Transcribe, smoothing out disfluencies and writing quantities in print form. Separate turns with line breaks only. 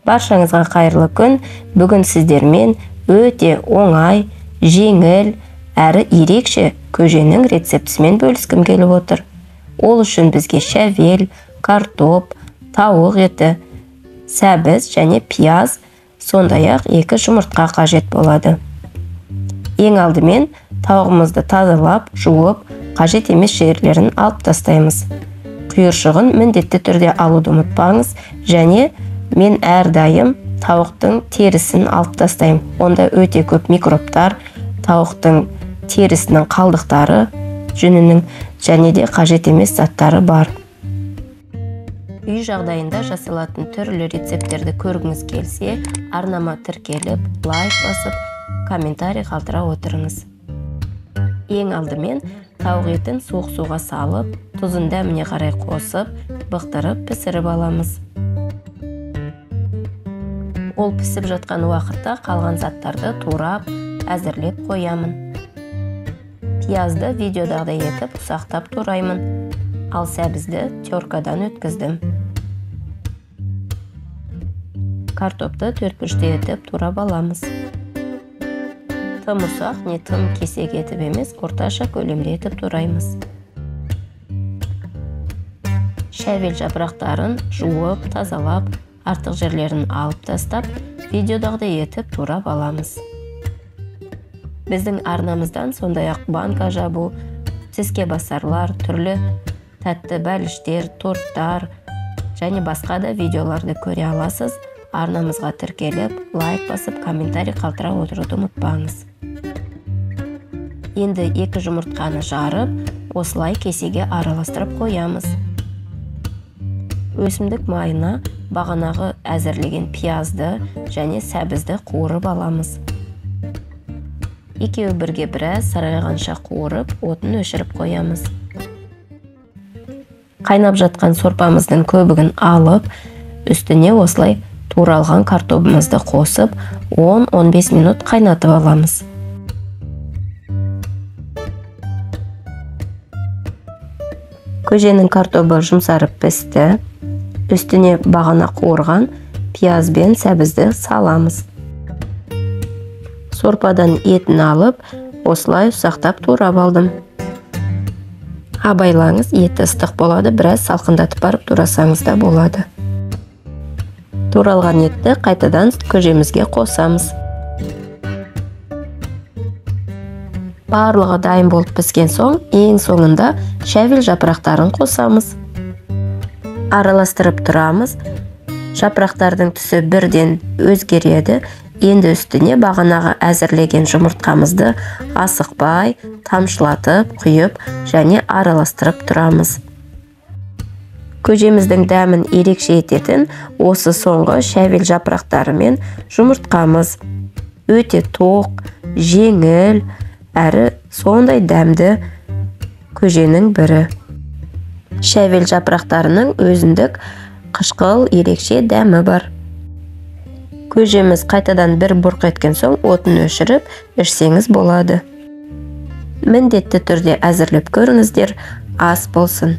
Баршаңызға қайырлы күн. Бүгін сіздермен өте оңай, жеңіл, әрі ерекше көженің рецептісімен бөліскім келіп отыр. Ол үшін бізге шәвел, картоп, тауық еті, сәбіз және пияз, сондай-ақ 2 жұмыртқа қажет болады. Ең алдымен тауығымызды тазалап, жуып, қажет емес жерлерін алып тастаймыз. Құйыршығын міндетті түрде алуды ұмытпаңыз, және мен әрдайым тауықтың терісін алып тастаймын. Онда өте көп микробтар, тауықтың терісінің қалдықтары, жүнінің және де қажет емес заттары бар. Үй жағдайында жасалатын түрлі рецепттерді көргіңіз келсе, арнама тіркеліп, лайк басып, комментарий қалдыра отырыңыз. Ең алдымен тауық етін суық суға салып, тұзын дәміне қарай қосып, бықтырып пісіріп аламыз. Ол пісіп жатқан уақытта қалған заттарды турап, әзірлеп қоямын. Пиязды видеодағыдай етіп ұсақтап тураймын, ал сәбізді теркадан өткіздім. Картопты төртбұрышты етіп турап аламыз. Тым ұсақ, не тым кесек етіп емес, орташа көлемде етіп тураймыз. Шәвел жапырақтарын жуып, тазалап, артық жерлерін алып тастап, видеодағыдай етіп турап аламыз. Біздің арнамыздан сондай-ақ банка жабу, тіске басарлар, түрлі тәтті бәліштер, торттар және басқа да видеоларды көре аласыз. Арнамызға тіркеліп, лайк басып, комментарий қалдыра отыруды ұмытпаңыз. Енді 2 жұмыртқаны жарып, осылай кесеге араластырып қоямыз. Өсімдік майына бағанағы әзірлеген пиязды және сәбізді қуырып аламыз. Екеуі бірге біраз сарғайғанша қуырып, отын өшіріп қоямыз. Қайнап жатқан сорпамыздың көбігін алып, үстіне осылай туралған картобымызды қосып, 10-15 минут қайнатып аламыз. Көженің картобы жұмсарып пісті. Үстіне бағана қуырған пияз бен сәбізді саламыз. Сорпадан етін алып, осылай ұсақтап турап алдым. Абайлаңыз, еті ыстық болады, біраз салқындатып барып турасаңыз да болады. Туралған етті қайтадан көжемізге қосамыз. Барлығы дайын болып піскен соң, ең соңында шәвел жапырақтарын қосамыз. Араластырып тұрамыз. Жапырақтардың түсі бірден өзгереді. Енді үстіне бағанағы әзірлеген жұмыртқамызды асықпай, тамшылатып, құйып және араластырып тұрамыз. Көжеміздің дәмін ерекше ететін осы соңғы шәвел жапырақтары мен жұмыртқамыз. Өте тоқ, жеңіл, әрі сондай дәмді көженің бірі. Шәвел жапырақтарының өзіндік қышқыл ерекше дәмі бар. Көжеміз қайтадан бір бұрқ еткен соң отын өшіріп, ішсеңіз болады. Міндетті түрде әзірлеп көріңіздер, ас болсын.